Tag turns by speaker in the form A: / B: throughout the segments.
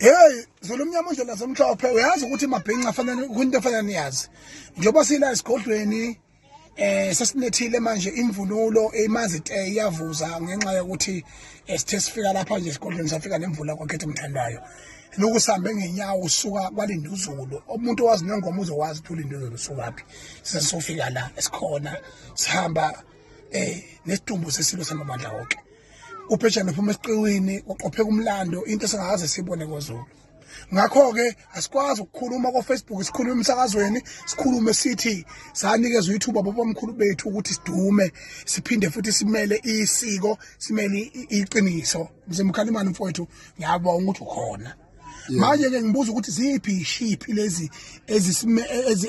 A: Hey, Zulu umnyama nje lasemhlophe uyazi ukuthi mabhinca fanele kunto efanele niyazi. Njengoba sila esigodlweni sesinethile manje imvunulo imanzi te iyavuza ngenxa yokuthi sithe sifika lapha nje esigodlweni safika nemvula kwakhetha umthandayo. Lokhu sihambe ngenyawo usuka kwaLinduzulu. Umuntu owazi nengoma uzowazi ukuthi uLinduzulu usukaphi. Sesofika la esikhona sihamba nesidumbu sesilo samabandla wonke. Ubhejane uphuma esiqiwini uqopheka umlando into esingakaze sibone kwaZulu. Ngakho-ke asikwazi ukukhuluma ko-Facebook, sikhulume emsakazweni, sikhulume sithi sanikezwa ithuba bobamkhulu bethu ukuthi sidume, siphinde futhi simele isiko, simele iqiniso. Mzimkhalimani mfowethu, ngiyabonga ukuthi ukhona. Manje ke ngibuza ukuthi ziphi ishiphi lezi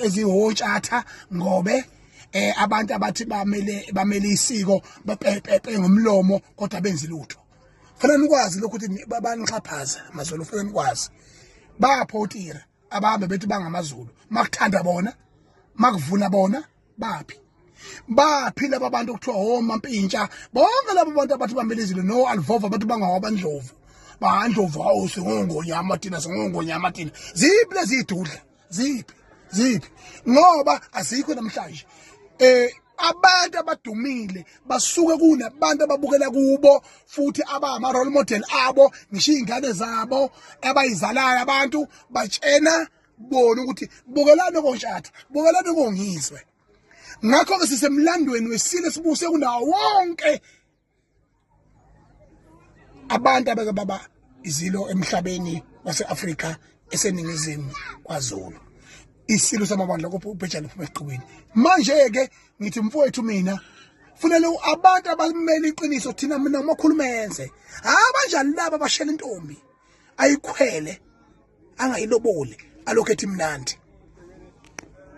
A: ezihotshatha ngobe abantu abathi bamele isiko bapepepe ngomlomo kodwa benzi lutho. Fanele nikwazi lokhu ukuthi banixhaphaza maZulu, fanele nikwazi. Bapho utira abahambe bethi bangamaZulu, makuthanda bona, makuvuna bona, baphi? Baphi laba bantu okuthiwa omampintsha, bonke laba bantu abathi bamele izulu no alvova bathi bangawabandlovu, bandlovu, hawu singongonyama thina, singongonyama thina. Ziphi lezi idudla? Ziphi? Ziphi? Ngoba azikho namhlanje. Abantu abadumile basuke kunabantu ababukela kubo futhi abama role model abo, ngisho izingane zabo abayizalayo, abantu batshena bona ukuthi bukelani kontshatha, bukelani kongizwe. Ngakho ke sisemlandweni wesilo sibuse kunawo wonke abantu abeke baba izilo emhlabeni wase-Afrika eseningizimu kwaZulu, isilo samabandla kopho ubhejane uphuma esiqiwini. Manje-ke ngithi mfowethu, mina funele abantu abamele iqiniso thina, mina umakhulumenze abanjani laba abashela intombi ayikhwele angayiloboli alokhu ethi mnandi.